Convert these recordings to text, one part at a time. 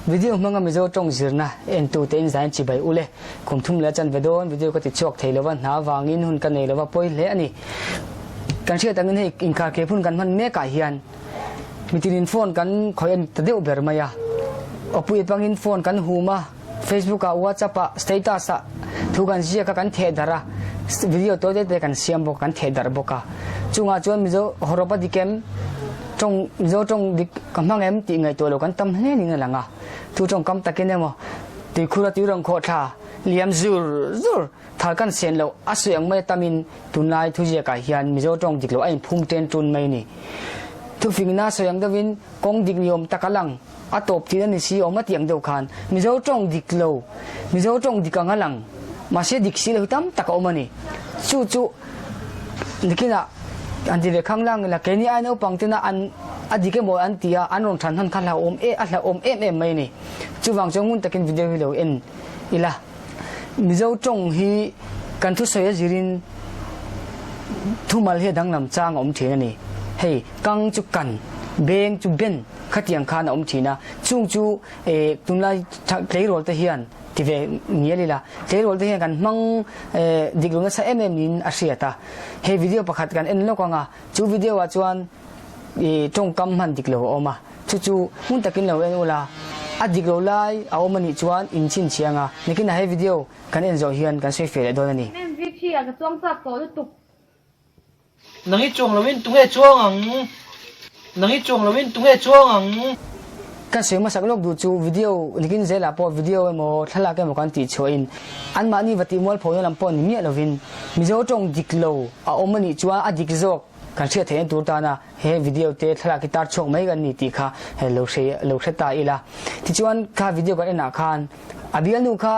Video hmanga Mizo tawng zirna entute in zain chibai ule. Kum thum leh a chanve dawn video ka ti chhuak thei lova, hna avangin hun ka nei lova pawi hle a ni. Kan hriat angin hei inkharkhep hun kan hman mekah hian mitinin phone kan khawih a ni ta deuh ber mai a. Awpui atangin phone kan hum a, Facebook ah, WhatsApp ah, status ah thu kan ziak a, kan theh darh a, video tawi te te kan siam bawk, kan theh darh bawk a. Chungah chuan Mizo hawrawp a dik em? Tawng, Mizo tawng dik ka hmang em tih ngaihtuah lo kan tam hle niin a lang a. Thu tawngkam takin emaw tuikhur a tuirang khawhthla liam zur zur thal kan sen loh a sawi ang mai tamin tunlai thuziakah hian Mizo tawng dik loh a inphum ṭen ṭun mai a ni. Thufingna sawi ang deuhin kawng dik ni awm tak a lang, a tawp thin a ni si awm a tih ang deuh khan Mizo tawng dik lo, Mizo tawng dik ang a lang, mahse dik si lo hi tam tak a awm a ni. Chu chu nikinah an ti ve khang lang ila keini ai naupang tena an a dik emaw an ti a, an rawn than hman kha hlauhawm e a hlauhawm em em mai a ni. Chuvang chuan ngun takin video hi lo en ila. Mizo tawng hi kan thusawi a zirin thumal hi a danglam chang a awm thin a ni. Hei kang chu kan, beng chu ben khatiang khan a awm thin a, chung chu eh tunlai tleirawl te hian ti ve ngial ila, tleirawl te hian kan hmang eh dik lo nasa em em niin a hriat a. Hei video pakhat kan en lawk ang a, chu video ah chuan I tawngkam hman dik lo a awm a, chu chu hmun takin lo en ula, a dik lo lai a awm a nih chuan in chhinchhiang a, nikinah he video kan en zawh hian kan sawi feh leh dawn a ni. MVP ah ka chuang chak tawh lutuk. Nang i chuang loin tunge chuang ang? Nang i chuang loin tunge chuang ang? Kan sawi hmasak lawk duh chu video nikin zelah pawh video emaw thlalak emaw kan tih chhuahin anmahni va tih mualpho na lam pawh ni miah lovin Mizo tawng dik lo a awm a nih chuan a dik zawk Kan hriat theihna tur tana he video te thlalak hi tar chhuak mai kan ni tih kha lo hre lo hre ta ila. Tichuan kha video kan enah khan a bialnu kha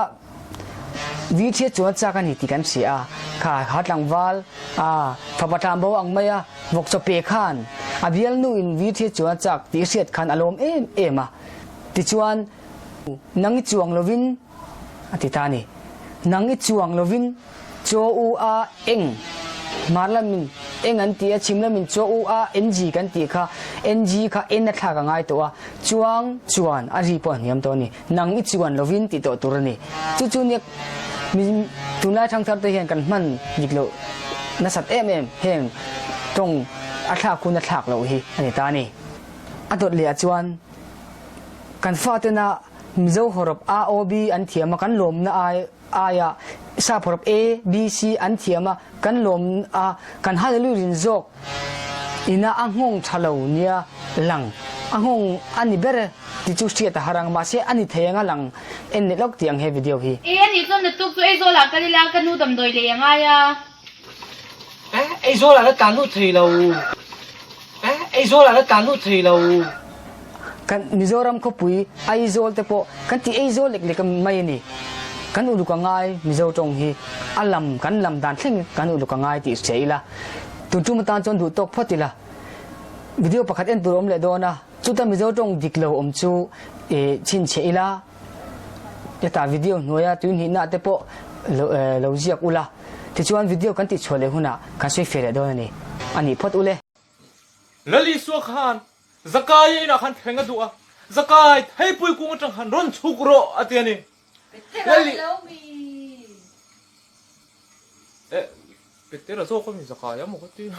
vi thiat chuan chak a ni tih kan hria a, kha ha tlangval a fapa tlanbo ang mai a vawk chaw pe khan a bialnu in vi thiat chuan chak tih hriat khan a lawm em em a. Tichuan nang i chuang lovin a ti ta a ni. Nang i chuang lovin chaw u a eng, hmar lamin eng an ti a, chhim lamin chaw u a ng kan tih kha, ng kha en a thlak a ngai tawh a, chuang chuan a ri pawh a hniam tawh a ni. Nang i chuan lovin tih tawh tur a ni. Chu chu nia mi tunlai thangthar te hian kan hman dik loh nasat em em heng tawng a thlak hun a thlak loh hi a ni ta a ni. A dawt leh ah chuan kan fatena Mizo hawrawp A O B an thiam a kan lawmna ai aia Sap hawrawp A B C an thiam a kan lawm a kan Hallelujah rin zawk ina a nghawng tha lo nia lang a nghawng a ni ber e ti chu hriat a har ang mahse a ni thei anga lang en leh lawk tih ang he video hi. E a nih chuan naktuk chu Aizawl ah kal ila ka nu damdawi lei a ngai a. E Aizawl ah la tlan lut thei lo. E Aizawl ah la tlan lut thei lo. Kan Mizoram khawpui Aizawl te pawh kan ti Aizawl lek lek mai a ni. Kan uluk a ngai Mizo tawng hi a lam kan lam dan thleng kan uluk a ngai tih hria ila. Tun tum atan chuan duh tawk phawt ila. Video pakhat en tur a awm leh dawn a, chuta Mizo tawng dik lo awm chu chhinchhiah ila. Hetah video hnuaia tui hnihna te pawh lo ziak ula, tichuan video kan tihchhuah leh hunah kan sawi feh leh dawn a ni. A nih phawt ule. Lal Isua khan Zakaia inah khan thleng a duh a, Zakai, theipui kung atang khan rawn chhuk rawh a ti a ni. Lal Eh, Petera zawk a mi Zakaia maw ka ti?